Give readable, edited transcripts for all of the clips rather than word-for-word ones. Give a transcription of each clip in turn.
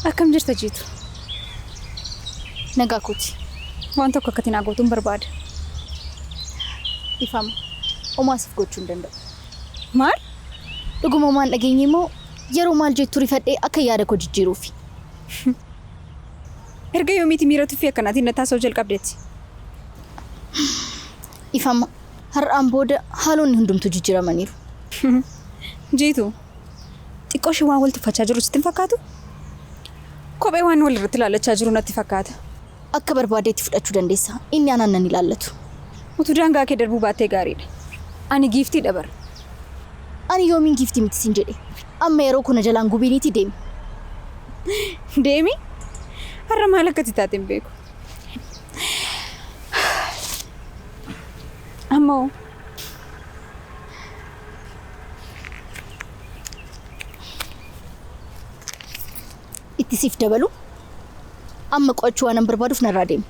Akkam jirta Jiitu? Nagaa kooti. Waan tokko akka ati naa gootuun barbaada. Dhiifama. Homaa siif gochuu hin danda'u. Maal? Dhuguma homaa hin dhageenye moo yeroo maal jettu rifadhee akka yaada koo jijjiiruufi. Erga yoomiiti miira tuffii akkanaatiin natti haasa'uu jalqabdeeti? Dhiifama. Har'aan booda haalonni hundumtuu jijjiiramaniiru. Jiitu, xiqqoo ishee waan wal tuffachaa jirru sitti hin fakkaatu? Kophee waan wal irratti ilaallachaa jiru natti fakkaata. Akka barbaadeetti fudhachuu dandeessa. Inni anaan nan ilaallatu. Utuu daangaa kee darbuu baattee gaariidha. Ani giiftiidha bar. Ani yoomiin giiftii miti siin jedhe? Amma yeroo koo na jalaan gubiiniitii deemi. Deemi? Har'a maal akka itti taate hin beeku. Amma hoo? Itti siif dabalu amma qo'achuu waanan barbaaduuf narraa deemi.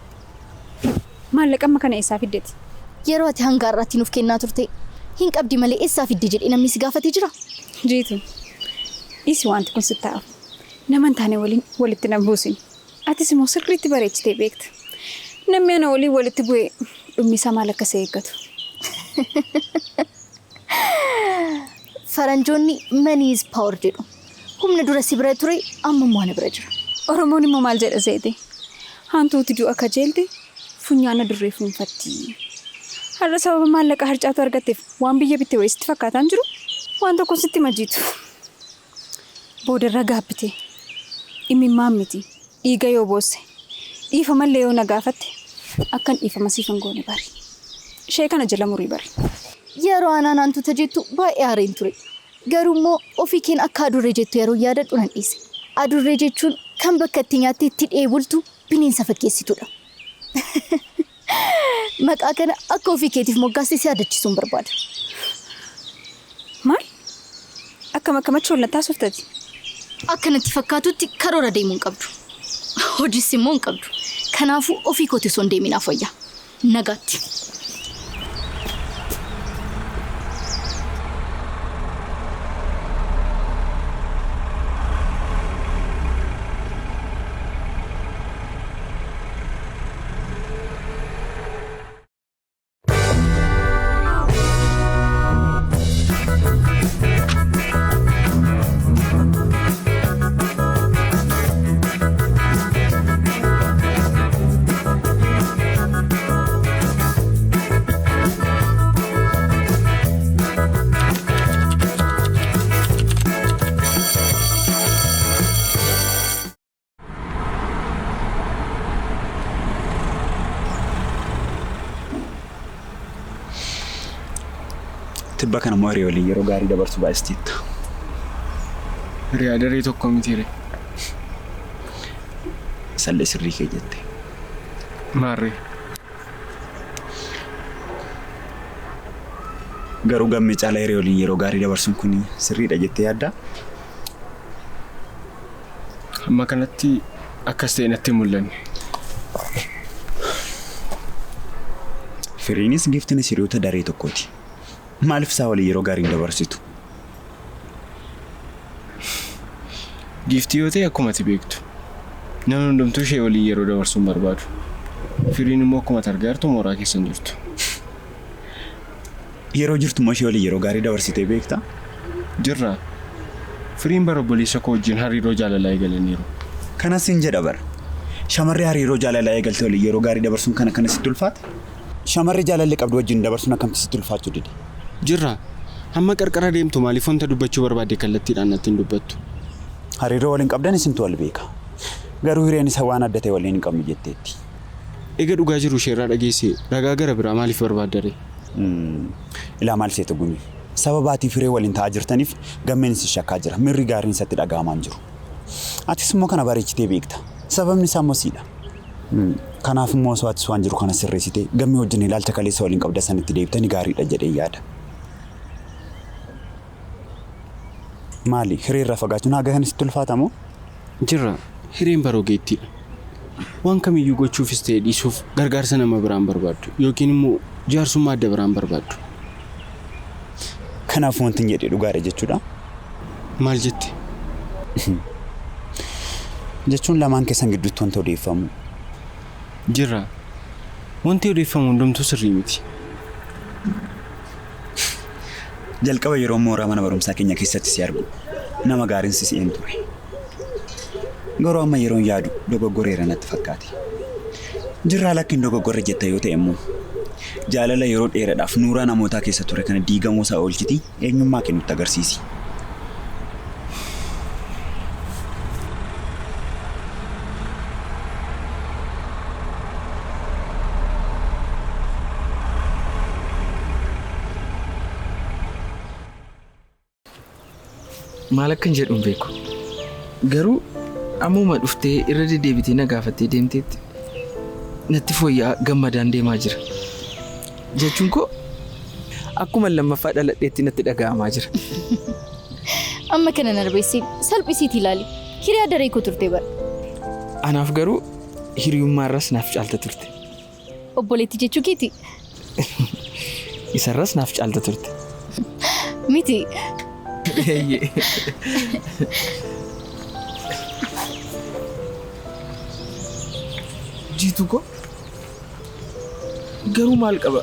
Maallaqa amma kana eessaa fiddeti? Yeroo ati hanga har'aatti nuuf kennaa turte hin qabdi malee eessaa fidde jedhee namni si gaafate jiraa? Jiitu, dhiisi wanti kun sitti haa hafu. Nama hin taane waliin walitti na hin buusin. Atis immoo sirriitti bareechitee beekta. Namni ana waliin walitti bu'e dhumni isaa maal akka isa eeggatu. Faranjoonni money is power jedhu. Humna dura si bira ture amma immoo ana bira jira. Oromoon immoo maal jedha seete? Hantuuti du'a kajeelte funyaan adurree fuunfatti. Har'a sababa maallaqa harcaatu argatteef waan biyya bitte wayii sitti fakkaataa hin jiru? Waan tokkon sitti hima Jiitu. Boodarra gaabbite. Imimmaan miti dhiiga yoo boosse, dhiifamallee yoo na gaafatte akkan dhiifama siif hin goone bari. Ishee kana jala murii bari. Yeroo anaan hantuuta jettu baay'ee aareen ture. Garuu immoo ofii keen akka adurree jettu yeroon yaadadhu nan dhiise. Adurree jechuun kan bakka itti nyaattee itti dheebultu bineensa fakkeessituudha. Maqaa kana akka ofii keetiif moggaaste si yaadachiisuun barbaada. Maal? Akkam akkamatti ol natti haasofta ati? Akka natti fakkaatutti karoora deemuu hin qabdu. Hojiis immoo hin qabdu. Kanaafuu ofii kooti osoo hin deemin naaf wayya. Nagaatti. Tibba kana immoo hiree waliin yeroo gaarii dabarsuu baay'isteetta. Hiriyaa daree tokko mitiire. Isallee sirrii kee jette. Maarree. Garuu gammee caalaa hiree waliin yeroo gaarii dabarsuun kun sirriidha jettee yaaddaa? Hamma kanatti akkas ta'e natti hin mul'anne. Firiinis Giiftinis hiriyoota daree tokkooti. Maaliif isaa waliin yeroo gaarii hin dabarsitu? Giiftii yoo ta'e akkuma ati beektu namni hundumtuu ishee waliin yeroo dabarsuu hin barbaadu. Firiin immoo akkuma ati argaa jirtu mooraa keessa hin jirtu. Yeroo jirtu immoo ishee waliin yeroo gaarii dabarsitee beektaa? Jirra. Firiin bar obboleessa koo wajjin hariiroo jaalalaa eegalaniiru. Kanas siin jedha bar. Shamarree hariiroo jaalalaa eegalte waliin yeroo gaarii dabarsuun kan akkana sitti ulfaate? Shamarree jaalallee qabdu wajjin dabarsuun akkamitti sitti ulfaachuu dide? Jirra. Hamma qarqara deemtu maaliif wanta dubbachuu barbaadde kallattiidhaan natti hin dubbattu? Hariiroo waliin qabdan isintu wal beeka. Garuu hireen isa waan adda ta'e waliin hin qabnu jetteetti. Ega dhugaa jiru isheerraa dhageessee ragaa gara biraa maaliif barbaaddaree? Ilaa maal seeta Gumii? Sababa atiif Hiree waliin ta'aa jirtaniif Gammeen isin shakkaa jira. Miirri gaariin isatti dhaga'amaa hin jiru. Atis immoo kana bareechitee beekta. Sababni isaa immoo siidha. Kanaaf immoo osoo atis waan jiru kana sirreessitee Gammee wajjin ilaalcha kaleessa waliin qabda sanitti deebitanii gaariidha jedheen yaada. Maali? Hiree irraa fagaachuun haga kana sitti ulfaata moo? Jirra, Hireen bar ogeettiidha. Waan kamiyyuu gochuufis ta'e dhiisuuf gargaarsa nama biraa hin barbaaddu yookiin immoo jaarsummaa adda biraa hin barbaaddu. Kanaafuu wantin jedhe dhugaadha jechuudhaa? Maal jette? Jechuun lamaan keessan gidduutti wanti odeeffamu. Jirra. Wanti odeeffamu hundumtuu sirrii miti. Jalqaba yeroo mooraa mana barumsaa keenya keessatti si argu nama gaariin si si'een ture. Garuu amma yeroon yaadu dogoggoreera natti fakkaate. Jirraa lakki hin dogoggorre jetta yoo ta'e immoo jaalala yeroo dheeraadhaaf nuuraa namootaa keessa ture kana diigamuu isaa oolchiti eenyummaa kee nutti agarsiisi. Maal akkan jedhu hin beeku. Garuu ammuma dhuftee irra deddeebitee na gaafattee deemteetti natti fooyya'aa gammadaan deemaa jira. Jechuun koo akkuma lammaffaa dhaladheetti natti dhaga'amaa jira. Amma kana narbeessi salphisiitii ilaali. Hiriyaa daree koo turte bara. Anaaf garuu hiriyummaarras naaf caalta turte. Obboleettii jechuu keeti. Isarras naaf caalta turte. Miti. Eeyyee. Jiituu koo garuu maal qaba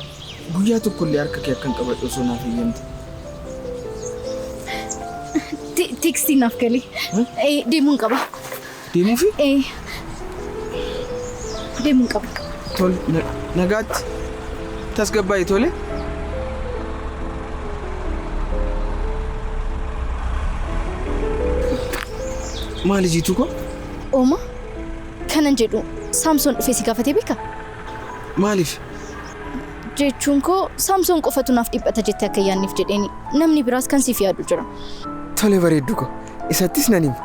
guyyaa tokkollee harka kee akkan qabadhu osoo naaf eeyyamte. Teekstii naaf gali. Deemuun qaba. Deemuufi? Deemuun qaba. Tole nagaatti tasgabbaa'e tole. Maali Jiituu koo? Ooma kanan jedhu Saamsoon dhufee si gaafatee beekaa? Maaliif? Jechuun koo Saamsoon qofatu naaf dhiphata jettee akka yaadneef jedheeni namni biraas kan siif yaadu jira. Tole bareeddu koo isattis nan hima.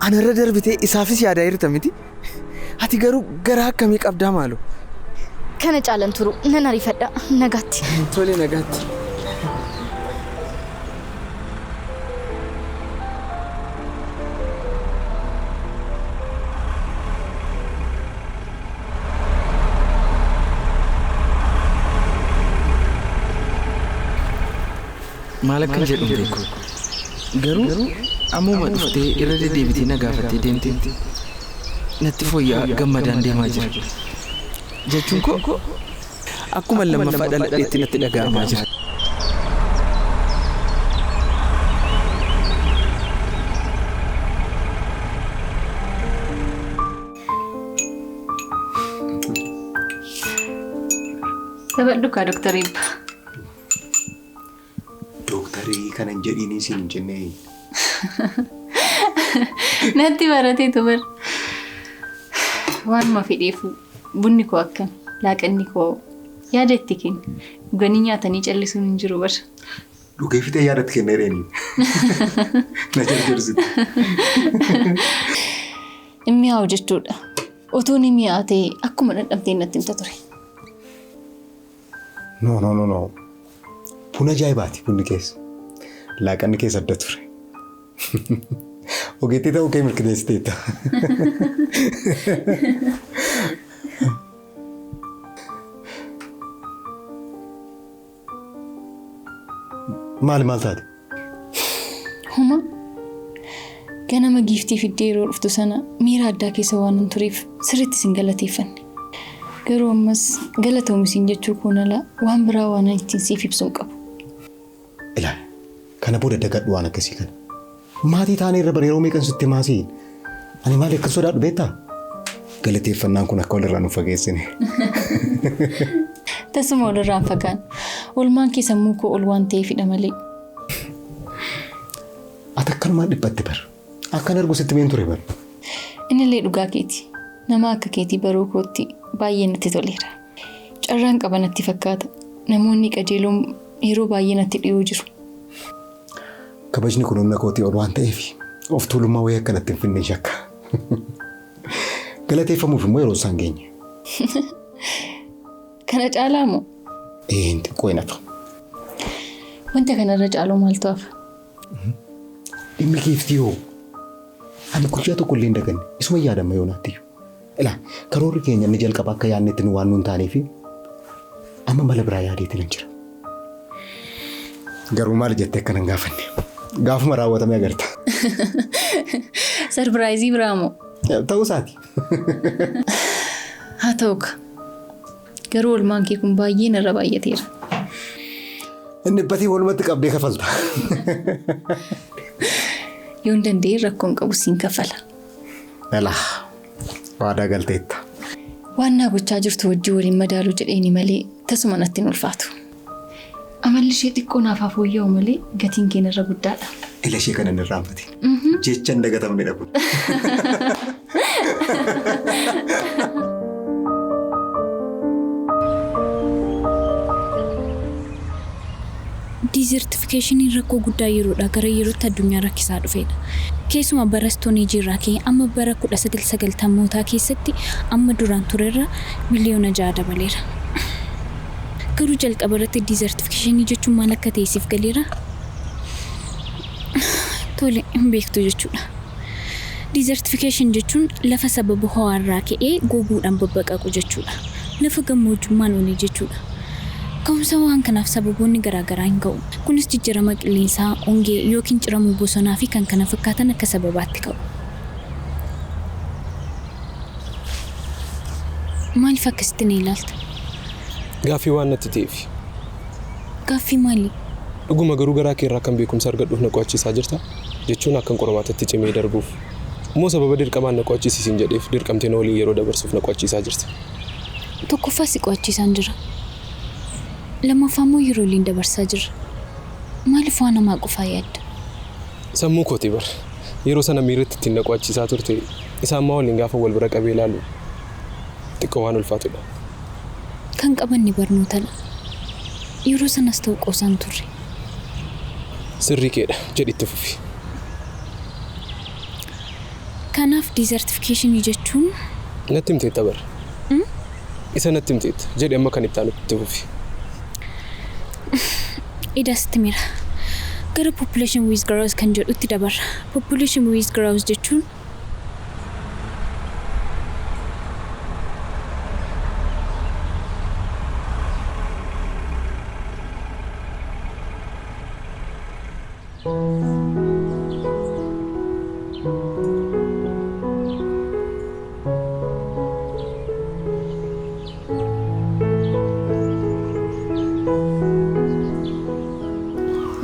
Anarra darbitee isaafis yaadaa jirta miti? Ati garuu garaa akkamii qabdaa maaloo? Kana caalan turu nan ariifadha nagaatti. Tole nagaatti. Maal akkan jedhu hin beeku. Garuu ammuma dhuftee irra deddeebitee na gaafattee deemteetti natti fooyya'aa gammadaan deemaa jira. Jechuun koo akkuma lammaffaa dhaladheetti natti dhaga'amaa jira. Taphadhu kaa Dooktar Eebba. Dooktarii kana hin jedhiin isin hin jennee. Natti barateetu bar. Waanuma fedheefu bunni koo akkam laaqanni koo yaada itti kenna. Dhuganii nyaatanii callisuun hin jiru bar. Dhugee fixee yaada itti kennee reeni. Na jarjarsite. Hin mi'aawu jechuudha. Utuu ni mi'aa ta'e akkuma dhandhamtee natti himta ture. No, no, no, no. Buna ajaa'ibaati bunni keessa. Laaqanni keessa adda ture. Ogeettii ta'uu kee mirkaneessiteetta. Maali maal taate? Homa ganama giiftii fiddee yeroo dhuftu sana miira addaa keessa waan hin tureef sirriitti sin galateeffanne. Garuu ammas galatoomi jechuu koon ala waan biraa waan ittiin siif ibsuu hin qabu. Ilaali kana booda dagadhu waan akkasii kana. Maatii taanee irra bara yeroo meeqan sitti maasiin. Ani maali akka sodaadhu beektaa? Galateeffannaan kun akka walirraa nu fageessine. Tasuma walirraa hin fagaan. Oolmaan kee sammuu koo ol waan ta'eefidha malee. Ati akkanumaan dhiphatte bara. Akkan argu sitti meen ture bara. Innillee dhugaa keeti. Nama akka keetii baruu kootti baay'ee natti toleera. Carraan qaba natti fakkaata. Namoonni qajeeloon yeroo baay'ee natti dhiyoo jiru. Kabajni kun humna kootii ol waan ta'eef of tuulummaa wayii akka natti hin finne shakka. Galateeffamuuf immoo yeroo isaan geenye. Kana caalaa moo? Ee xiqqoo hin hafa. Wanta kanarra caaluu maaltu hafa? Dhimmi giiftii hoo? Ani guyyaa tokko illee hin daganne isuma yaadamma yoo naatti. Ilaa karoorri keenya inni jalqaba akka yaadnetti nu waan nuun taaneef amma mala biraa yaadeetiin hin jira. Garuu maal jettee akka nan gaafanne? Gaafuma raawwatamee agarta. Sarpiraayizii biraa moo? Ta'uu isaati. Haa ta'u ka. Garuu oolmaan kee kun baay'ee narra baay'ateera. Inni batii walumatti qabdee kafalta. Yoon danda'e rakkoon qabu siin kafala. Dhala waadaa galteetta. Waan naa gochaa jirtu wajjin waliin madaaluu jedheeni malee tasuma natti hin ulfaatu. Amalli ishee xiqqoo naaf haa fooyya'u malee gatiin kee narra guddaadha. Ila ishee kana hin irraanfatin. Jecha hin dagatamnedha kun. Diizertifikeeshiniin rakkoo guddaa yeroodhaa gara yerootti addunyaa rakkisaa dhufedha. Keessumaa bara istoonii irraa ka'ee amma bara 1990mootaa keessatti amma duraan turerra miliyoona 6 dabaleera. Garuu jalqaba irratti diizertifikeeshinii jechuun maal akka ta'e siif galeera? Tole, hin beektu jechuudha. Desertification jechuun lafa sababa ho'aarraa ka'ee goguudhaan babbaqaqu jechuudha. Lafa gammoojjummaan one jechuudha. Ka'umsa waan kanaaf sababoonni garaagaraa hin ka'u. Kunis jijjiirama qilleensaa, hongee yookiin ciramuu bosonaa fi kan kana fakkaatan akka sababaatti ka'u. Maaliif akkasitti na ilaalta? Gaaffii waan natti ta'eef. Gaaffii maali? Dhuguma garuu garaa kee irraa kan beekumsa argadhuuf na qo'achiisaa jirta? Jechuun akkan qormaatatti cimee darbuuf. Immoo sababa dirqamaan na qo'achiisisin jedheef dirqamtee na waliin yeroo dabarsuuf na qo'achiisaa jirta. Tokkoffaa si qo'achiisaan jira. Lammaffaa immoo yeroo waliin dabarsaa jirra. Maaliif waan hamaa qofaa yaadda? Sammuu kooti bar. Yeroo sana miirratti ittiin na qo'achiisaa turte isa ammaa waliin gaafa wal bira qabee ilaalu xiqqoo waan ulfaatudha. Kan qabanne barnootadha. Yeroo sanas ta'u qoosaan turre. Sirrii keedha jedhitti fufi. Kanaaf desertification jechuun Natti himteetta bar. Isa natti himteetta jedhi amma kan itti aanutti fufi. Idaasitti mira. Gara population with growth kan jedhutti dabarra. Population with growth jechuun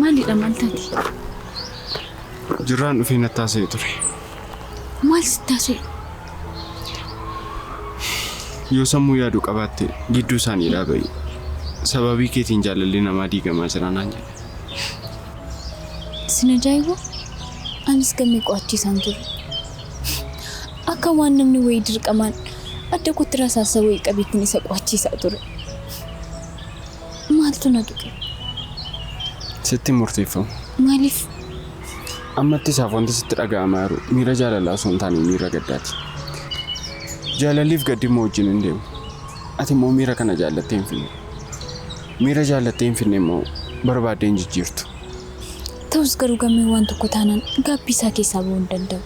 maalidha maal taati? Jirraan dhufee natti haasa'e ture. Maal sitti haasa'e? Yoo sammuu yaadu qabaatte gidduu isaanii dhaaba'i. Sababii keetiin jaalalli namaa diigamaa jira naan jedhe. Sin ajaa'ibu? Anis gammee qo'achiisaan ture. Akka waan namni wayii dirqamaan adda kootti rasaasa wayii qabeettiin isa qo'achiisaa ture. Maaltu na tuqe? Sitti murteeffamu. Maaliif? Ammatti isaaf wanti sitti dhaga'amaa jiru miira jaalalaa osoo hin taane miira gaddaati. Jaalalliif gaddi immoo wajjin hin deemu. Ati immoo miira kana jaallattee hin finne. Miira jaallattee hin finne immoo barbaaddee hin jijjiirtu. Ta'us garuu gammee waan tokko taanaan gaabbii isaa keessaa ba'uu hin danda'u.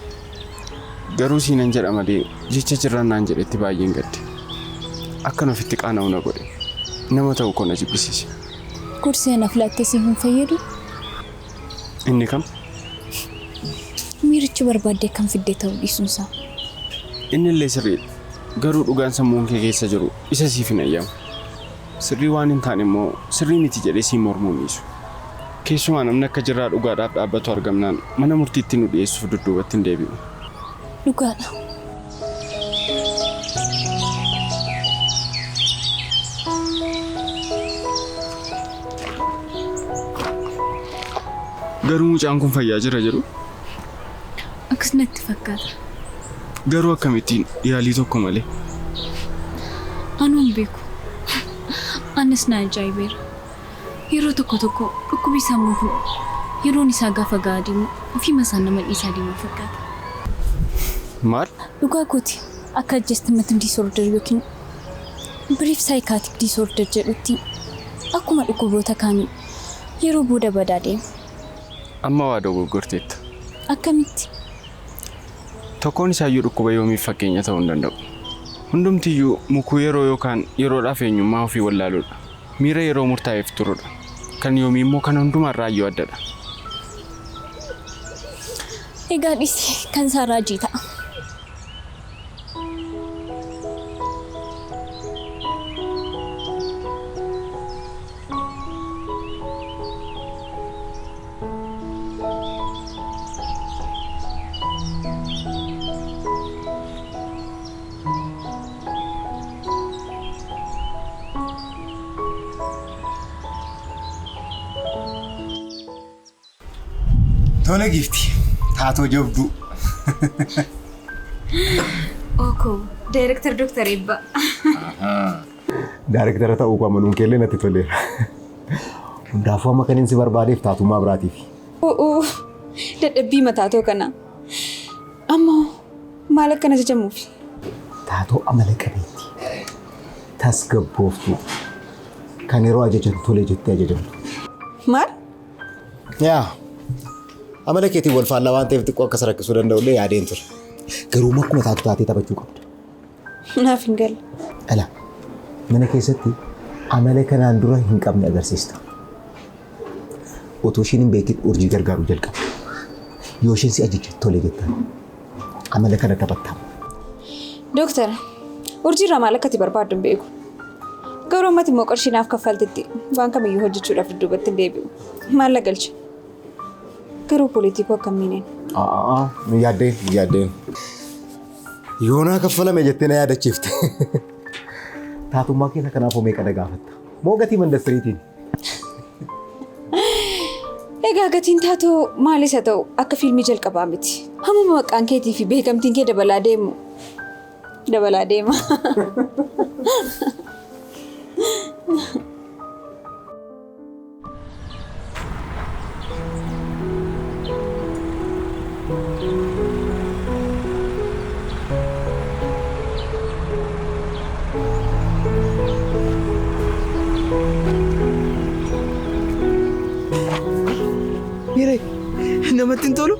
Garuu siinan jedha malee jecha jirraan naan jedhetti baay'een gadde. Akkan ofitti qaana'u na godhe. Nama ta'u koo na jibbisiise. Gorsi anaaf laattee siif hin fayyadu? Inni kam? Miirichi barbaaddee kan fidde ta'uu dhiisuunsaa. Inni illee sirriidha. Garuu dhugaan sammuun kee keessa jiru isa siif hin ayyamu. Sirrii waan hin taane immoo sirrii miti jedhee siin mormuu hin dhiisu. Keessumaa namni akka jirraa dhugaadhaaf dhaabbatu argamnaan mana murtiitti nu dhiyeessuuf dudduubatti hin deebi'u. Dhugaadha. Garuu mucaan kun fayyaa jira jedhu. Akkas natti fakkaata. Garuu akkamittiin yaalii tokko malee. Anuu hin beeku. Anis na ajaa'ibeera. Yeroo tokko tokko dhukkubi sammuu kun yeroon isaa gaafa gahaa deemu ofiima isaa nama dhiisaa deema fakkaata. Maal? Dhugaa kooti akka adjustment disorder yookiin brief psychiatric disorder jedhutti akkuma dhukkuboota kaanii yeroo booda badaa deema. Amma waa dogoggorteetta. Akkamitti? Tokkoon isaayyuu dhukkuba yoomiif fakkeenya ta'uu hin danda'u. Hundumtiyyuu mukuu yeroo yookaan yeroodhaaf eenyummaa ofii wallaaluudha. Miira yeroo murtaa'eef turudha. Kan yoomii immoo kan hundumarraa iyyuu addadha. Egaa dhisi kan isaa raajii ta'a. Tole giifti. Taatoo jabduu. Okoo, Daayirektar Dooktar Eebbaa. Daayirektara ta'uu koo amanuun keellee natti toleera. Hundaafuu amma kan inni si barbaadeef taatummaa biraatiif. Oo, dadhabbii mataatoo kana. Ammoo maal akkana ajajamuufi? Taatoo amala qabeettii. Tasgabbooftuu. Kan yeroo ajajan tole jettee ajajamtu. Maal? Yaa. Amala keetiin wal faallaa waan ta'eef xiqqoo akkas rakkisuu danda'ullee yaadeen ture. Garuu akkuma taatu taatee taphachuu qabda. Naaf hin galle. Ala mana keessatti amala kanaan dura hin qabne agarsiista. Otoo isheen hin beekin urjii gargaaruu jalqabda. Yoo isheen si ajajje tole jettaan. Amala kana taphattaa. Dooktar, urjiirraa maal akka ati barbaaddu hin beeku. Garuu ammatti immoo qarshii naaf kaffaltetti waan kamiyyuu hojjechuudhaaf dudduubatti hin deebi'u. Maal galcha? Garuu politikoo akkam miineen? Nu yaaddeen, nu yaaddeen. Yoonaa kaffalame jettee na yaadachiifte. Taatummaa keessa kanaafuu meeqa na gaafatta? Moo gatii mandastiriitiin? Egaa gatiin taatoo maalis haa ta'u akka fiilmii jalqabaa miti. Hammuma maqaan keetii fi beekamtiin kee dabalaa deemu. Dabalaa deema. Hiree, namatti hin tolu?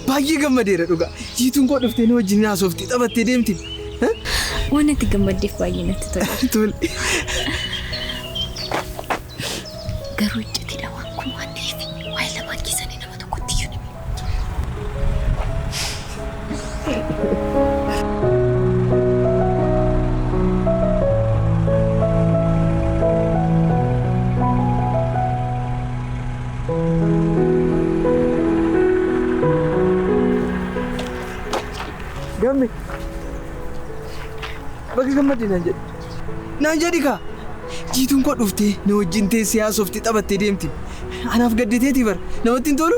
Baay'ee gammadeera dhugaa. Jiituun koo dhuftee na wajjin haasofti taphattee deemti. Waan itti gammaddeef baay'ee natti tola. Tole. Garuu icciitiidha waan kun waan ta'eef waa'ee lamaan keessanii nama tokkotti iyyuu ni Gamme. Bakka gammadde naan jedhi. Naan jedhi kaa. Jiituun koo dhuftee na wajjin teessee haasofti taphattee deemti. Anaaf gadditeeti bara. Namatti hin tolu?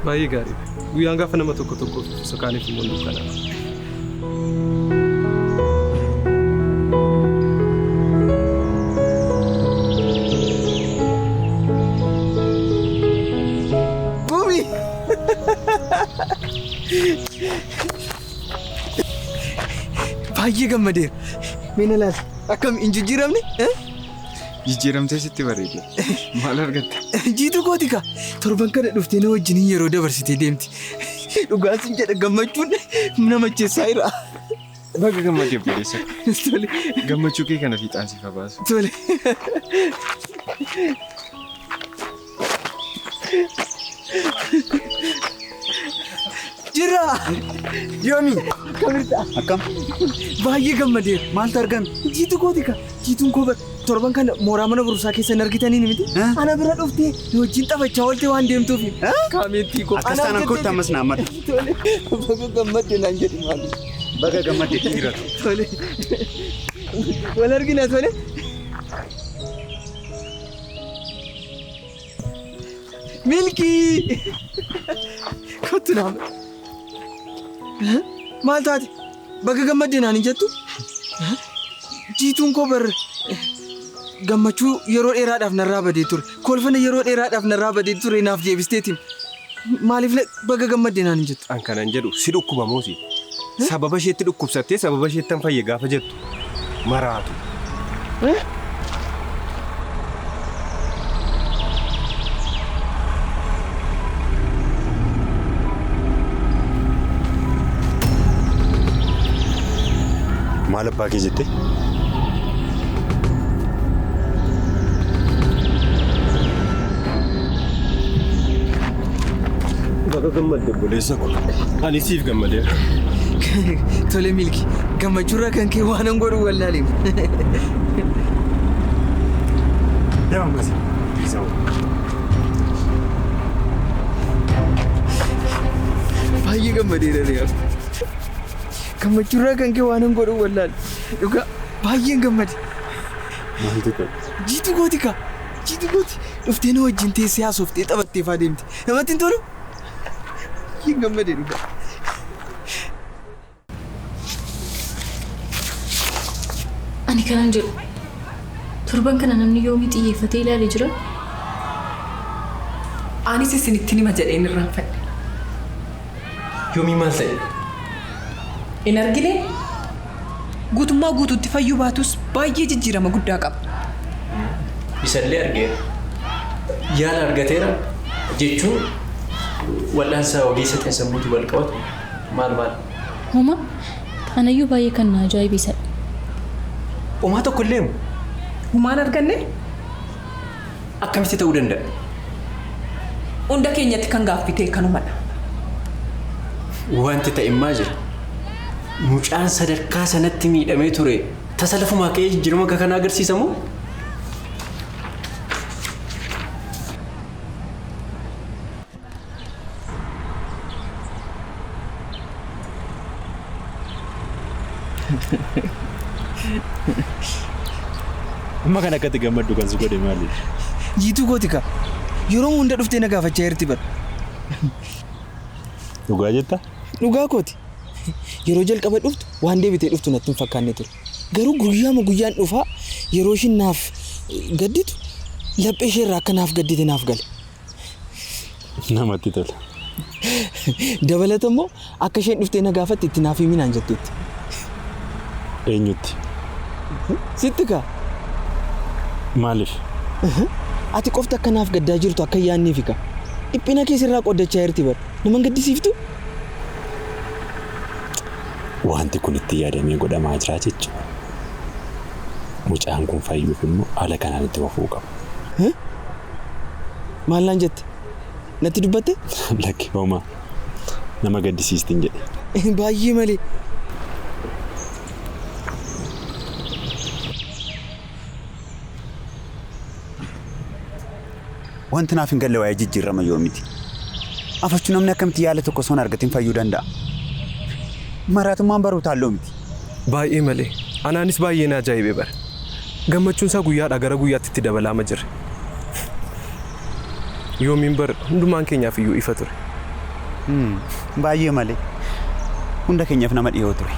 Baay'ee gaariidha. Guyyaan gaafa nama tokko tokkoof ibsu kaaniif immoo dukkanaa'a. Gumi! Baay'ee gammadeera. Mee na laali. Akkam hin jijjiiramne? Jijjiiramtee sitti bareede. Maal argatta? Jiituu kooti kaa. Torban kana dhuftee na wajjin yeroo dabarsitee deemti. Dhugaan sin jedha gammachuun nama macheessaa jira. Baga gammadee obboleessa. Tole. Gammachuu kee kana fiixaan siif haa baasu. Tole. Jira! Yoomi! Akkam jirta? Akkam? Baay'ee gammadeera. Maaltu argame? Jiituu kooti kaa. Jiituun koo torban kana mooraa mana barumsaa keessa hin argitanii miti? Ana bira dhuftee na wajjin taphachaa oolte waan deemtuuf. Kaameettii koo. Akkas taanaan kottu ammas naa madda. Tole. Baga gammadde naan jedhi maali? Baga gammadde dhiiratu. Tole. Wal argina tole. Milkii! Kottu naa. Maal taate? Baga gammadde naan hin jettu? Jiituun koo bar gammachuu yeroo dheeraadhaaf narraa badee ture. Kolfana yeroo dheeraadhaaf narraa badee ture naaf deebisteetiin. Maaliif baga gammadde naan hin jettu? An kanan jedhu si dhukkuba moosi. Sababa isheetti dhukkubsattee sababa isheetti an fayye gaafa jettu maraatu. Maal abbaa kee jettee? Baga gammadde obboleessa ko. Ani siif gammadeera. Tole Milki, gammachuurraa kan kee waan hin godhu wallaaleem. Deema masi. Baay'ee gammadeera re'aa. Gammachuurraa kan kee waan hin godhu wallaale. Dhugaa baay'een gammade. Maaltu ta'e? Jiitu gooti kaa. Jiitu gooti. Dhuftee na wajjin teessee haasoftee taphattee faa deemte. Namatti hin tolu? Baay'een gammade dhugaa. Ani kanan jedhu torban kana namni yoomii xiyyeeffatee ilaalee jira? Anis isinitti nima jedheen irraanfadhe. Yoomii maal ta'e? In argine guutummaa guutuutti fayyuu baatus baay'ee jijjiirama guddaa qaba. Isallee argeera. Yaala argateera jechuun wal'aansa ogeessa xiinsammuutu wal qabatu maal maal? Homa anayyuu baay'ee kan na ajaa'ibisadha. Homaa tokko illee Humaan arganne akkamitti ta'uu danda'a? Hunda keenyatti kan gaaffii ta'e kanumadha. Wanti ta'e immaa jira. Mucaan sadarkaa sanatti miidhamee ture tasa lafumaa ka'ee jijjiirama akka kanaa agarsiisamu? Amma kan akkatti gammaddu kan si godhe maali? Jiituu gooti kaa. Yeroo hunda dhuftee na gaafachaa jirti bara. Dhugaa jettaa? Dhugaa kooti. Yeroo jalqaba dhuftu waan deebitee dhuftu natti hin fakkaanne ture. Garuu guyyaama guyyaan dhufaa yeroo ishiin naaf gadditu laphee ishee irraa akka naaf gaddite naaf gale. Namatti tola. Dabalata immoo akka isheen dhuftee na gaafatte itti naaf himi naan jetteetti. Eenyutti? Sitti kaa. Maaliif? Ati qofti akka naaf gaddaa jirtu akka hin yaadneefi kaa. Dhiphina kee sirraa qooddachaa jirti bara. Nama hin gaddisiiftu? Wanti kun itti yaadamee godhamaa jira jechuudha. Mucaan kun fayyuuf immoo haala kanaan itti fufuu qaba. Maal naan jette? Natti dubbatte? Lakki homaa nama gaddisiistin jedhe. Baay'ee malee. Wanti naaf hin galle waa'ee jijjiirama yoomiti. Afachuu namni akkamitti yaala tokko osoo hin argatin fayyuu danda'a? Maraatummaan baruu taalloo miti. Baay'ee malee. Anaanis baay'ee na ajaa'ibe bara. Gammachuun isaa guyyaadhaa gara guyyaatti itti dabalaama jira. Yoomiin bar hundumaan keenyaaf iyyuu ifa ture. Baay'ee malee. Hunda keenyaaf nama dhiyoo ture.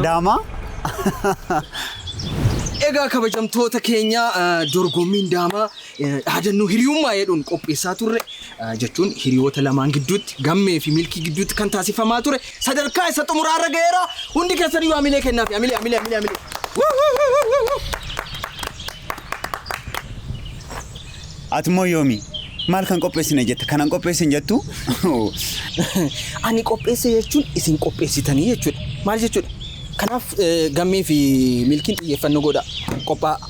Daamaa? Egaa kabajamtoota keenya dorgommiin daamaa dhaadannoo hiriyummaa jedhuun qopheessaa turre jechuun hiriyoota lamaan gidduutti gammee fi milkii gidduutti kan taasifamaa ture sadarkaa isa xumuraarra ga'eera. Hundi keessaniyyuu hamilee kennaaf hamilee hamilee hamilee hamilee. Ati immoo yoomi maal kan qopheessine jette kanan qopheessin jettu? Ani qopheesse jechuun isin qopheessitanii jechuudha. Maal jechuudha? Kanaaf gammee fi milkiin xiyyeeffannoo godha. Qophaa'a.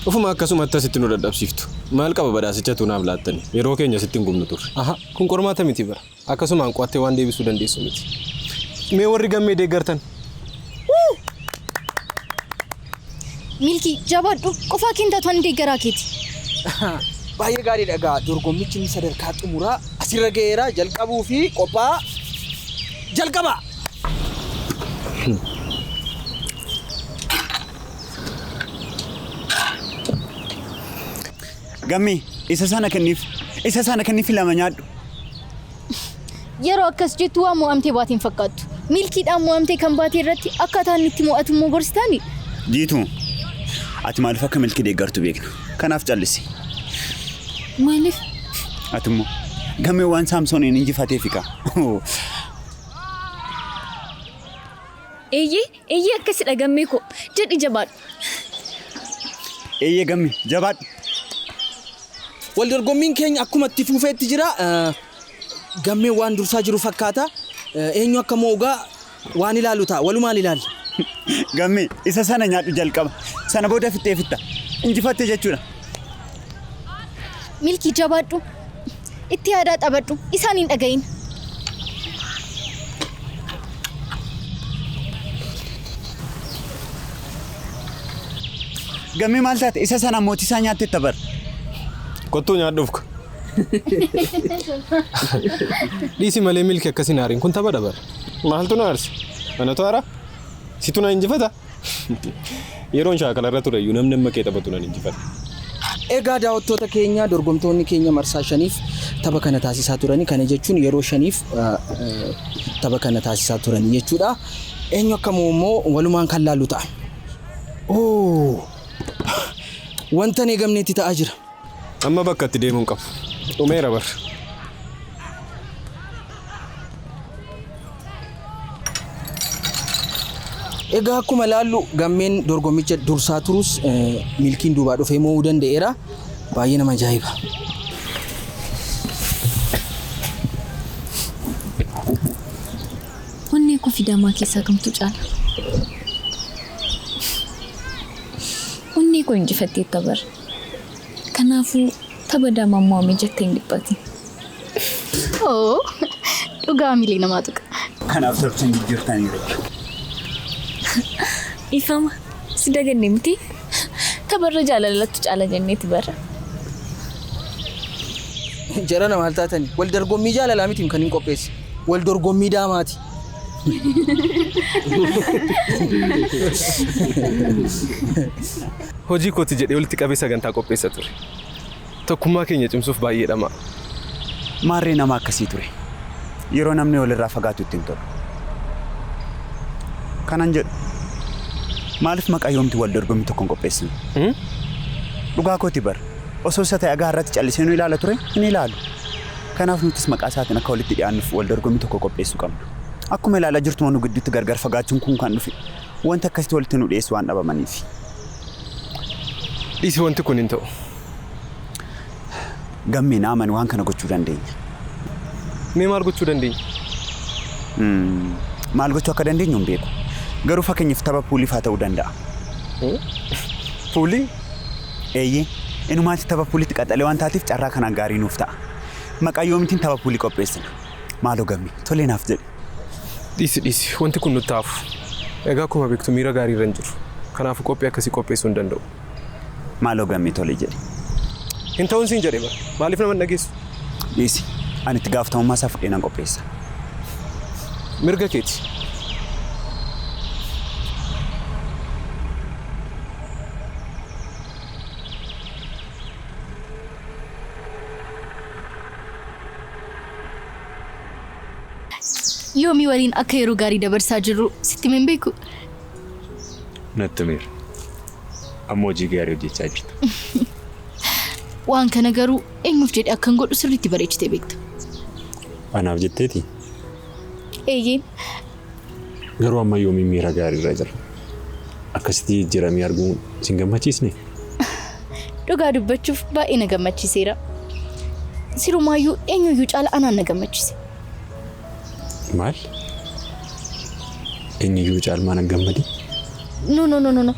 Ofuma akkasumatti asitti nu dadhabsiiftu. Maal qaba badhaasichatu naaf laattani. Yeroo keenya sitti hin gubnu turre. Aha, kun qormaata miti bara. Akkasumaan qo'attee waan deebisuu dandeessu miti. Mee warri gammee deeggartan? Milkii jabaadhu qofaa kee hin taatu ani deeggaraa keeti. Baay'ee gaariidha egaa dorgommichi inni sadarkaa xumuraa asirra ga'eera jalqabuu fi qophaa jalqaba. Gammee isa sana kenniif isa sana kenniif lama nyaadhu. Yeroo akkas jettu waan mo'amtee baate hin fakkaattu. Milkiidhaan mo'amtee kan baate irratti akkaataa inni itti mo'atu immoo gorsitaani? Jiituu ati maaliif akka milkii deeggartu beekna. Kanaaf callisi. Maaliif? Ati immoo gammee waan Saamsooniin injifateefi kaa. Eeyyee, eeyyee akkasidha gammee koo. Jedhi jabaadhu. Eeyyee gammee jabaadhu. Wal dorgommiin keenya akkuma itti fufeetti jira. Gammeen waan dursaa jiru fakkaata. Eenyu akka mo'u gaa waan ilaalu ta'a. Walumaan ilaalla. Gammee isa sana nyaadhu jalqaba. Sana booda fixxee fitta. Injifatte jechuudha. Milkii jabaadhu. Itti yaadaa taphadhu. Isaan hin dhagayin. Gammee maal taate isa sana mootii isaa nyaatte tabar. Kottuu nyaadhuuf ka. Dhiisi malee milki akkasiin aariin kun tapha dabar. Maaltu na aarse? Anatu aara? Situ na injifata? Yeroon shaakalarra ture iyyuu namni amma kee taphatu nan injifata. Egaa daawwattoota keenya, dorgomtoonni keenya marsaa shaniif tapha kana taasisaa turani. Kana jechuun yeroo shaniif tapha kana taasisaa turani jechuudha. Eenyu akka mo'u immoo walumaan kan laallu ta'a. Oo! Wanta hin eegamnetti ta'aa jira. Amma bakka itti deemuu hin qabu. Dhumeera bar. Egaa akkuma laallu Gammeen dorgommicha dursaa turus Milkiin duubaa dhufee mo'uu danda'eera. Baay'ee nama ajaa'iba. Onnee koo fi daamaa keessaa kamtu caala? Onnee koo injifatteetta bar. Kanaafuu tapha daamaan mo'ame jettee hin dhiphatin. Oo, dhugaa miilii namaa tuqa. Kanaaf taphicha hin jijjiirtaniiru. Dhiifama si daganne miti. Tapharra jaalalattu caala jenneeti bara. Jarana maal taatani? Wal dorgommii jaalalaa miti kan hin qopheesse. Wal dorgommii daamaati. Hojii kooti jedhee walitti qabee sagantaa qopheessa ture. Tokkummaa keenya cimsuuf baay'ee dhama'a. Maarree nama akkasii ture. Yeroo namni walirraa fagaatu itti hin tolu. Kanan jedhu maaliif maqaa yoomti wal dorgommii tokko hin qopheessine? Dhugaa kooti bar. Osoo isa ta'e agaa irratti callisee nu ilaala ture hin ilaalu. Kanaaf nutis maqaa isaatiin akka walitti dhiyaannuuf wal dorgommii tokko qopheessuu qabna. Akkuma ilaalaa jirtu nu gidduutti gargar fagaachuun kun kan dhufe wanta akkasitti walitti nu dhiyeessu waan dhabamaniif. Dhiisi wanti kun hin ta'u. Gammee na amani waan kana gochuu dandeenya. Mee maal gochuu dandeenya? Maal gochuu akka dandeenyu hin beeku. Garuu fakkeenyaaf tapha puulii fa'aa ta'uu danda'a. Puulii? Eeyyee. Inumaatti tapha puuliitti qaxalee waan taateef carraa kanaan gaarii nuuf ta'a. Maqaa yoomitiin tapha puulii qopheessina. Maaloo Gammee tolee naaf jedhi. Dhiisi dhiisi wanti kun nutti hafu. Egaa akkuma beektu miira gaarii irra hin jiru. Kanaafuu qophii akkasii qopheessuu hin danda'u. Maaloo Gammee tolee jedhi. Hin ta'uun siin jedhe bara. Maaliif nama hin dhageessu? Dhiisi. Ani itti gaafatamummaa isaa fudhee nan qopheessa. Mirga keeti. Yoomii waliin akka yeroo gaarii dabarsaa jirru sitti himee hin beeku. Natti himeera. Amma hojii gaarii hojjechaa jirta. Waan kana garuu eenyuuf jedhee akkan godhu sirriitti bareechitee beekta. Anaaf jetteeti? Eeyyeen. Garuu amma yoomiin miira gaarii irra jira. Akkasitti jijjiiramee arguun sin gammachiisne? Dhugaa dubbachuuf baay'ee na gammachiiseera. Sirumaayyuu eenyuyyuu caala anaan na gammachiise. Maal? Eenyuyyuu caalmaan hin gammadin? No no no no no.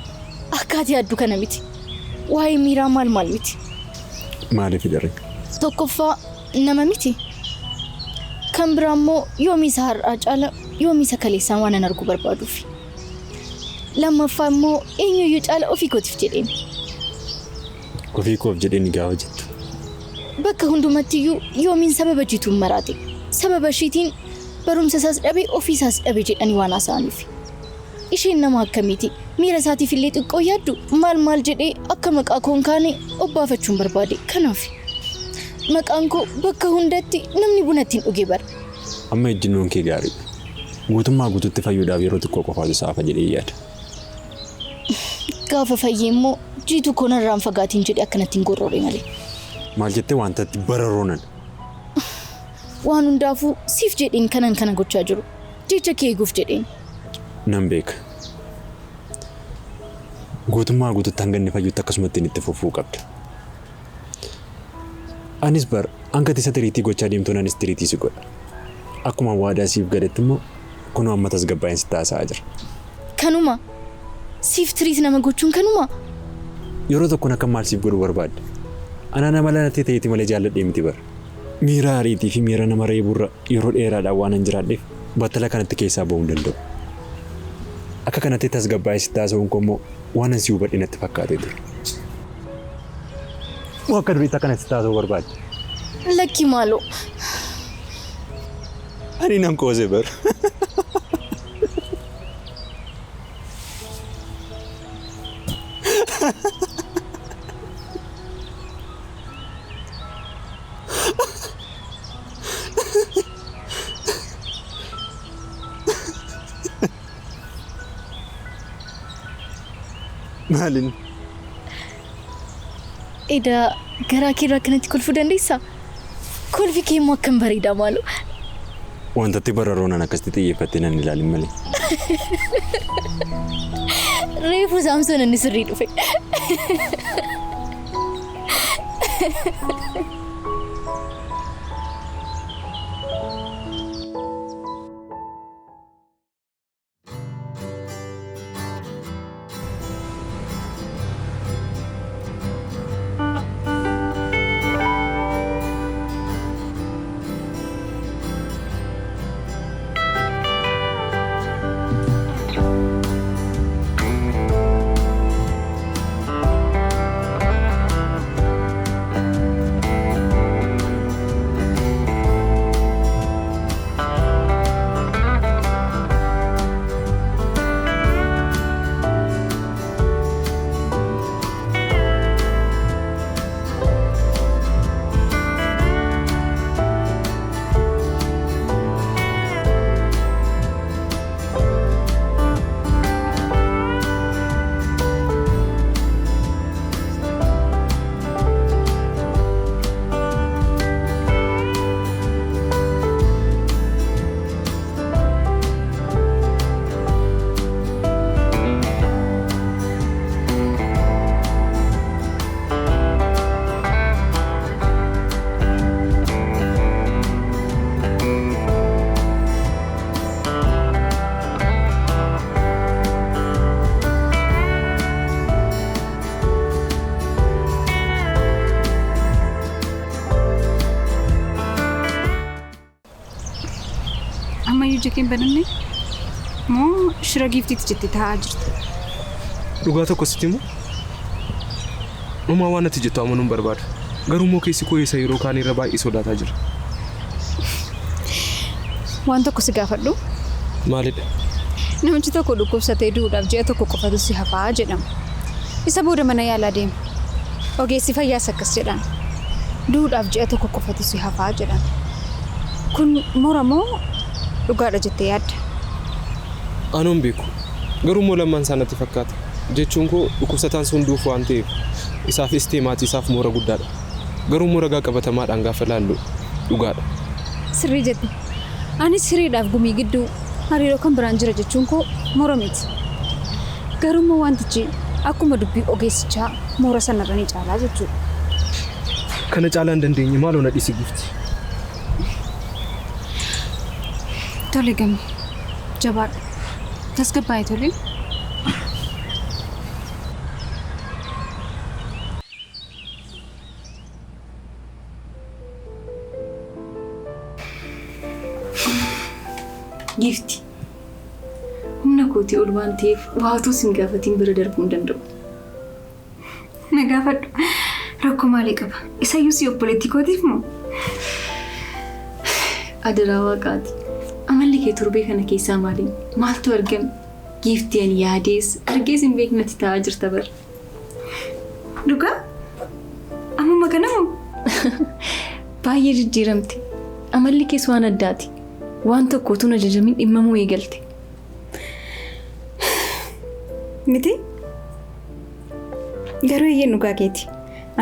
Akka ati yaaddu kana miti. Waa'ee miiraa maal maal miti. Maaliif daree? Tokkoffaa nama miti. Kan biraa immoo yoomii isa har'aa caala yoomii isa kaleessaa waanan arguu barbaaduufi. Lammaffaa immoo eenyuyyuu caala ofii kootiif jedheen. Ofii koof jedheen gaafa jettu. Bakka hundumattiyyuu yoomiin sababa jiituun maraate. Sababa ishiitiin barumsa isaas dhabe ofii isaas dhabe jedhanii waan haasa'aniif. Isheen nama akkamiiti? Miira isaatiif illee xiqqoo yaaddu maal maal jedhee akka maqaa koo hin kaane obbaafachuun barbaade. Kanaaf. Maqaan koo bakka hundatti namni buna ittiin dhuge bara. Amma ejjennoon kee gaariidha. Guutummaa guutuutti fayyuudhaaf yeroo xiqqoo qofaatu isa hafa jedhee yaada. Gaafa fayye immoo jiituu koo narraa hin fagaatiin jedhee akkanatti hin gorrore malee. Maal jettee wanta itti bararoonan? Waan hundaafuu siif jedheen kanan kana gochaa jiru. Jecha kee eeguuf jedheen. Nan beeka. Guutummaa guututti hanga inni fayyutti akkasumattiin itti fufuu qabda. Anis bar hanga ati isa tiriitii gochaa deemtuun anis tiriitii si godha. Akkuma waadaa siif galetti immoo kunoo amma tasgabbaa'een sitti haasa'aa jira. Kanuma? Siif tiriit nama gochuun kanuma? Yeroo tokkoon akka maal siif godhu barbaadda? Anaan amala natti ta'eeti malee jaalladhee miti bar. Miira ariitii fi miira nama reebuurra yeroo dheeraadhaan waan hin jiraadheef battala kanatti keessaa ba'uu hin danda'u. Akka kanatti tasgabbaa'ee sitti haasa'uun koo immoo waan ani si hubadhe natti fakkaatee ture. Moo akka duriitti akkana sitti haasa'uu barbaadde? Lakki maaloo. Ani nan qoose bar. Maalin? Edaa garaa keerraa akkanatti kolfuu dandeessaa? Kolfi kee immoo akkam bareeda maaloo. Wantatti bararoonan akkasitti xiyyeeffattee nan ilaalin malee. Reefu Saamsoon inni sirrii dhufe. Ammayyuu ija kee hin bananne? Moo shira giiftiitti jettee taa'aa jirta? Dhugaa tokko sitti himu? Homaa waan ati jettu amanuu hin barbaadu. Garuu immoo keessi koo isa yeroo kaanii irra baay'ee sodaataa jira. Waan tokko si gaafadhu? Maalidha? Namichi tokko dhukkubsatee du'uudhaaf ji'a tokko qofatu si hafaa jedhama. Isa booda mana yaalaa deema. Ogeessi fayyaas akkas jedhaan. Du'uudhaaf ji'a tokko qofatu si hafaa jedhaan. Kun mora moo dhugaadha jettee yaadda? Anoo hin beeku. Garuu immoo lammaan isaa natti fakkaata. Jechuun koo dhukkubsataan sun du'uuf waan ta'eef isaafis ta'e maatii isaaf moora guddaadha. Garuu immoo ragaa qabatamaadhaan gaafa ilaallu dhugaadha. Sirrii jette. Anis hiriidhaaf gumii gidduu hariiroo kan biraan jira jechuun koo moora miti. Garuu immoo wantichi akkuma dubbii ogeessichaa moora sanarra ni caalaa jechuudha. Kana caalaa hin dandeenye maaloo na dhiisi giifti. Tole Gamme. Jabaadhu. Tasgabbaa'i tole. Giifti. Humna kootii ol waan ta'eef waa utuu sin gaafatiin bira darbuu hin danda'u. Na gaafadhu. Rakkoo maalii qaba? Isayyuu si obboleettii kootiif moo? Adaraa waaqaati. Amalli kee torbee kana keessaa maali? Maaltu argame? Giiftii ani yaadees argees hin beeknatti ta'aa jirta bar. Dhugaa? Ammuma kana moo? Baay'ee jijjiiramte. Amalli kees waan addaati. Waan tokko utuu hin ajajamin dhimmamuu eegalte. Miti? Garuu eeyyeen dhugaa keeti.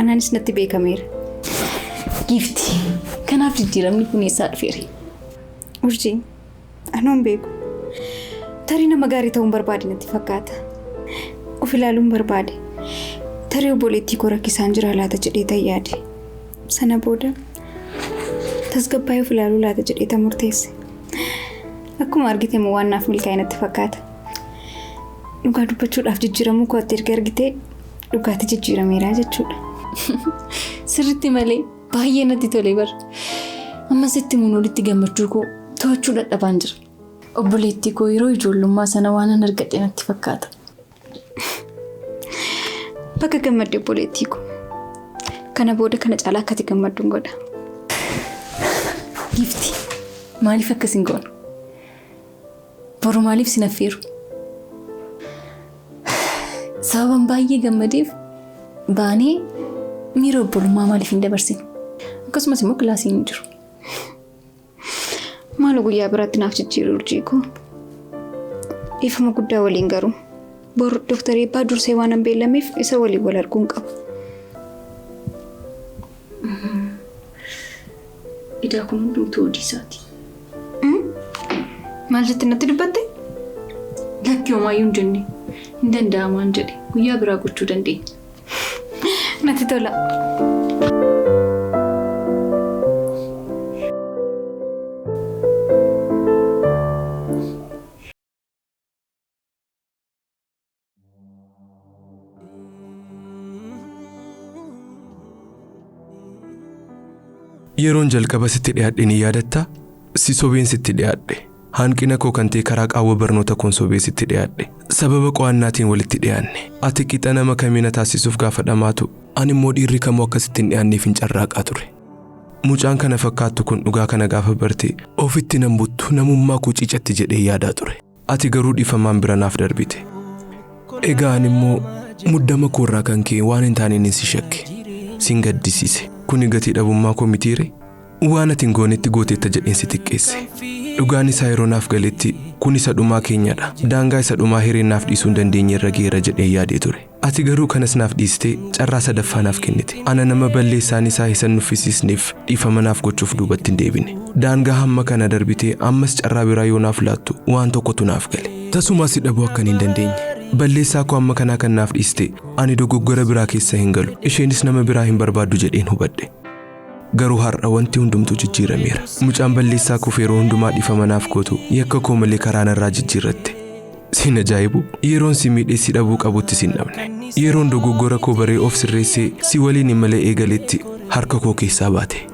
Anaanis natti beekameera. Giiftii, kanaaf jijjiiramni kun eessaa dhufeere? Urjii, anoo hin beeku. Tarii nama gaarii ta'uun barbaade natti fakkaata. Of ilaaluun barbaade. Tarii obboleettii koo rakkisaan jira laata jedhee tan yaade. Sana booda tasgabbaa'ee of ilaaluu laata jedhee tan murteesse. Akkuma argite immoo waan naaf milkaa'e natti fakkaata. Dhugaa dubbachuudhaaf jijjiiramuu koo ati erga argitee dhugaatti jijjiirameera jechuudha. Sirriitti malee baay'ee natti tole bar. Amma sitti himuun olitti gammachuu koo to'achuu dadhabaan jira. Obboleettii koo yeroo ijoollummaa sana waan an argadhe natti fakkaata. Bakka gammadde obboleettii koo. Kana booda kana caalaa akka ati gammadduun godha. Gifti, maaliif akkas hin goonu? Boru maaliif sin affeeru? Sababan baay'ee gammadeef baanee miira obbolummaa maaliif hin dabarsinu? Akkasumas immoo kilaasiin hin jiru. Maaloo guyyaa biraatti naaf jijjiiru urjii koo. Dhiifama guddaa waliin garuu boru Dooktar Eebbaa dursee waan hin beellameef isa waliin wal arguun qaba. Idaa kun hundumtuu hojii isaati. Maal jettee natti dubbatte? Lakki homaayyuu hin jenne. Hin danda'amaan jedhe guyyaa biraa gochuu dandeenya. Natti tola. Yeroon jalqaba sitti dhiyaadhe ni yaadattaa? Si sobeen sitti dhiyaadhe. Hanqina koo kan ta'e karaa qaawwa barnoota koon sobee sitti dhiyaadhe. Sababa qo'annaatiin walitti dhiyaanne. Ati qixa nama kamii na taasisuuf gaafa dhamaatu, ani immoo dhiirri kamuu akka sitti hin dhiyaanneef hin carraaqaa ture. Mucaan kana fakkaattu kun dhugaa kana gaafa barte ofitti nan buttu namummaa koo ciicatti jedhee yaadaa ture. Ati garuu dhiifamaan bira naaf darbite. Egaa ani immoo muddama koorraa kan ka'e waan hin taaneenin si shakke. Sin gaddisiise. Kuni gatii dhabummaa koo mitiiree? Waan ati hin goonetti gooteetta jedheen si xiqqeesse. Dhugaan isaa yeroo naaf galetti kun isa dhumaa keenyadha. Daangaa isa dhumaa hireen naaf dhiisuu hin dandeenye irra ga'eera jedheen yaadee ture. Ati garuu kanas naaf dhiistee carraa sadaffaa naaf kennite. Ana nama balleessaan isaa isa hin nuffisiisneef dhiifama naaf gochuuf duubatti hin deebine. Daangaa hamma kana darbitee ammas carraa biraa yoo naaf laattu waan tokkotu naaf gale. Tasumaa si dhabuu akkan hin dandeenye. Balleessaa koo hamma kanaa kan naaf dhiiste ani dogoggora biraa keessa hin galu, isheenis nama biraa hin barbaaddu jedheen hubadhe. Garuu har'a wanti hundumtuu jijjiirameera. Mucaan balleessaa koof yeroo hundumaa dhiifama naaf gootu yakka koo malee karaa narraa jijjiirratte. Sin ajaa'ibu? Yeroon si miidhee si dhabuu qabutti sin dhabne. Yeroon dogoggora koo baree of sirreessee si waliin imala eegaletti harka koo keessaa baate.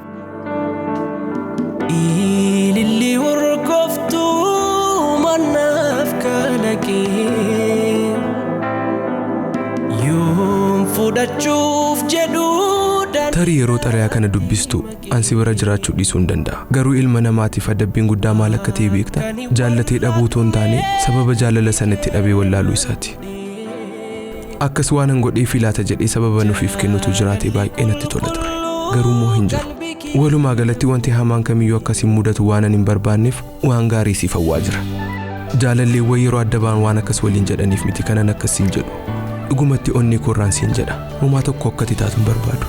Ililli urgooftuu mannaaf kalaqee yoom fudhachuuf jedhu Tarii yeroo xalayaa kana dubbistu an si bira jiraachuu dhiisuun danda'a. Garuu ilma namaatiif adabbiin guddaa maal akka ta'e beektaa? Jaallatee dhabuu utuu hin taane sababa jaalala sana itti dhabee wallaaluu isaati. Akkas waanan godheefii laata jedhee sababan ofiif kennutu jiraatee baay'ee natti tola ture. Garuu immoo hin jiru. Walumaa galatti wanti hamaan kamiyyuu akka si mudatu waanan hin barbaanneef waan gaarii siif hawwaa jira. Jaalalleewwan yeroo adda ba'an waan akkas waliin jedhaniif miti kanan akkas siin jedhu. Dhugumatti onnee koorraan siin jedha. Homaa tokko akka ati taatu hin barbaadu.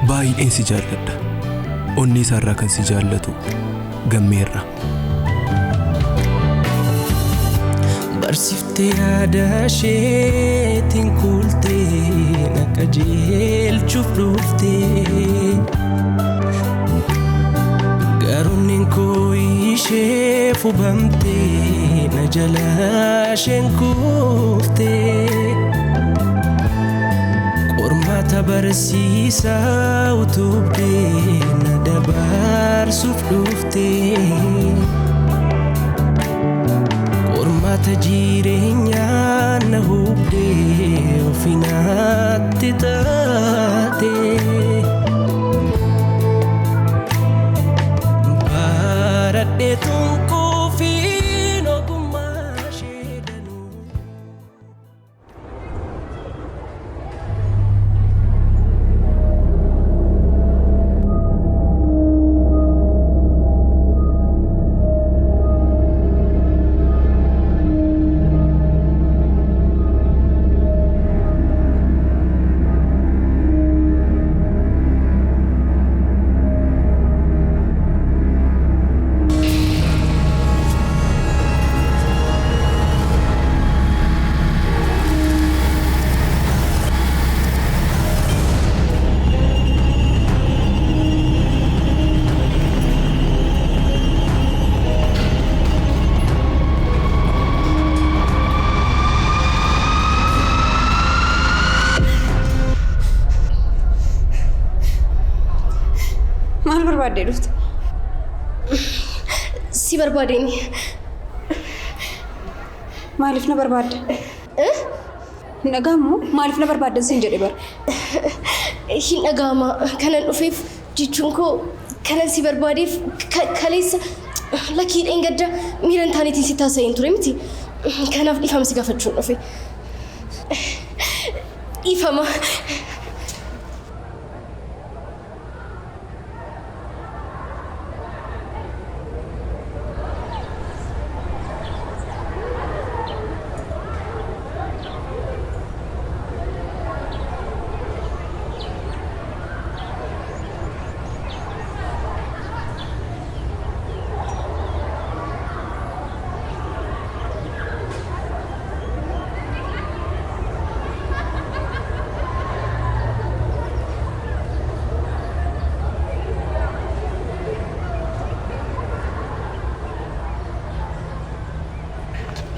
Baay'een si jaalladha. Onnee isaarraa kan si jaallatu Gammeerraa. Barsiftee aadaa isheetiin kuultee na qajeelchuuf dhuftee. Garuunniin koo isheef hubamtee na jalaa isheen kuftee. Qormaata barsiisaa utubdee na dabarsuuf dhuftee. Qormaata jireenyaa na hubdee ofii natti taatee. Baradhee tunkuufiin ogummaa ishee danuu. Maal barbaaddee dhufte? Si barbaadeen. Maaliif na barbaadda? Hin dhaga'amu? Maaliif na barbaaddan siin jedhe bara. Hin dhaga'ama. Kanan dhufeef jechuun koo kanan si barbaadeef kaleessa lakkii dheengadda miira hin taaneetiin si taasiseen ture miti. Kanaaf dhiifama si gaafachuun dhufe. Dhiifama.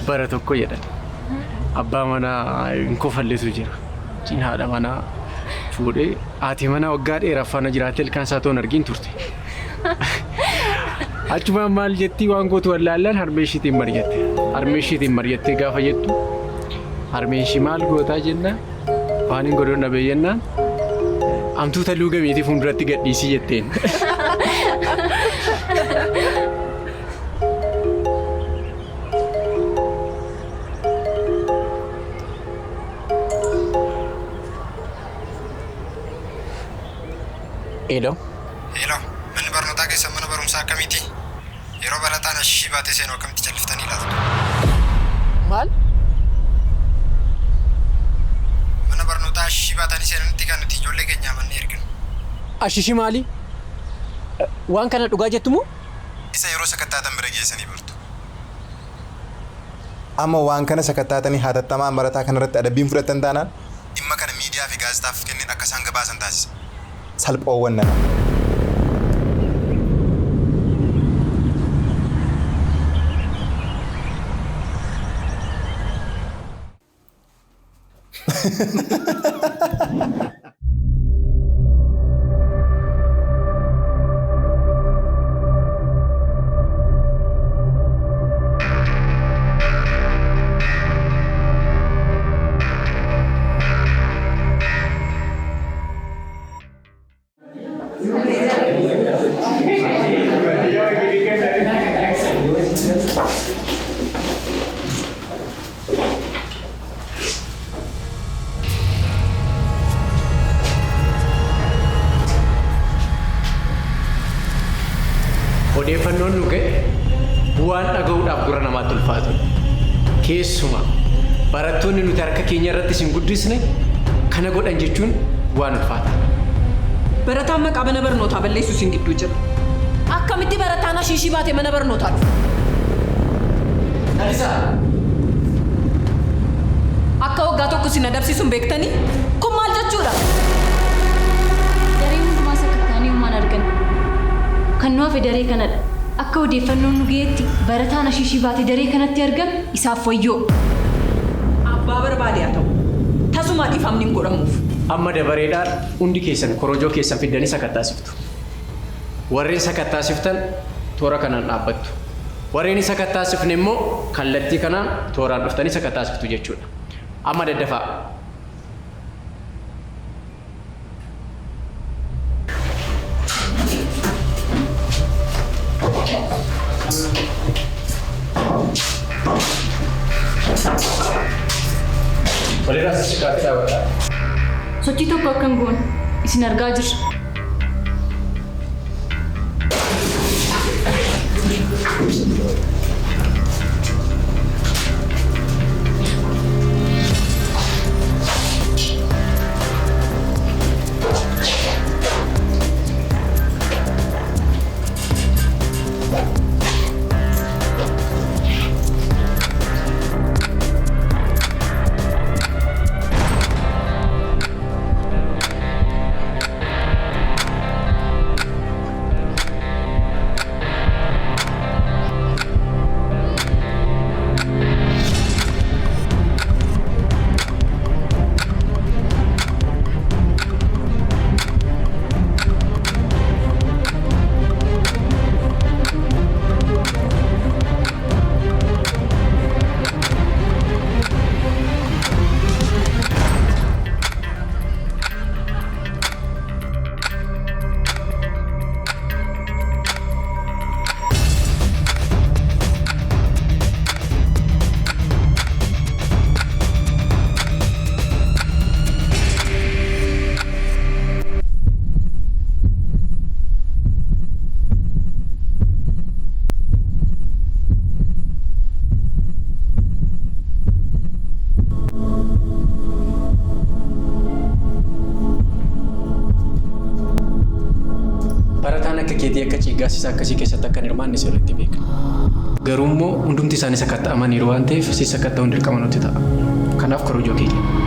Bara tokko jedhan abbaa manaa hin kofalletu jira. Cin haadha manaa fuudhee haati manaa waggaa dheeraaf faana jiraattee ilkaan isaa toon argiin turte. Achumaan maal jettii waan gootu wallaallaan harmee ishiitiin mari'atte. Harmee ishiitiin mari'attee gaafa jettu harmeen ishii maal gootaa jennaan waan hin godhuun dhabee jennaan amtuuta luugameetii fuulduratti gadhiisii jetteen. Hello. Hello, manni barnootaa keessan mana barumsaa akkamiiti? Yeroo barataan ashishii baatee seenu akkamitti calliftanii ilaaltu? Maal? Mana barnootaa ashishii baatanii seenanitti kan nuti ijoollee keenya amannee erginu. Ashishii maali? Waan kana dhugaa jettu moo? Isa yeroo sakattaatan bira geessanii bartu. Amma waan kana sakattaatanii hatattamaan barataa kanarratti adabbiin fudhatan taanaan dhimma kana miidiyaa fi gaazexaaf kenneen akka isaan gabaasan taasisa. Salphoowwan nana. Odeeffannoon nu ga'e bu'aan dhaga'uudhaaf gurra namaatti ulfaatudha. Keessumaa barattoonni nuti harka keenya irratti isin guddisne kana godhan jechuun waan ulfaataadha. Barataan maqaa mana barnootaa balleessu isin gidduu jira. Akkamitti barataan ashiishii baatee mana barnootaa dhufa? Lalisaa! Akka waggaa tokko isin adabsiisuun beektanii? Kun maal jechuudha? Daree hundumaa sakattaanii homaan argan. Kan nu hafe daree kanadha. Akka odeeffannoon nu ga'etti barataan ashiishii baatee daree kanatti argame isaaf wayyoo. Abbaa barbaade haa ta'u. Tasumaa dhiifamni hin godhamuuf. Amma dabareedhaan hundi keessan korojoo keessan fiddanii sakattaasiftu. Warreen sakattaasiftan toora kanaan dhaabbattu. Warreen hin sakattaasifne immoo kallattii kanaan tooraan dhuftanii sakattaasiftu jechuudha. Amma daddafaa. Walirraa sissiqaatti dhaabadhaa. Sochii tokko akka hin goone isin argaa jirra. Waan akka keetii akka ciiggaasisaa akkasii keessatti akka hin hirmaanne sirriitti beekna. Garuu immoo hundumti isaanii sakatta'amaniiru waan ta'eef si sakatta'uun dirqama nutti ta'a. Kanaaf korojoo kee kenni.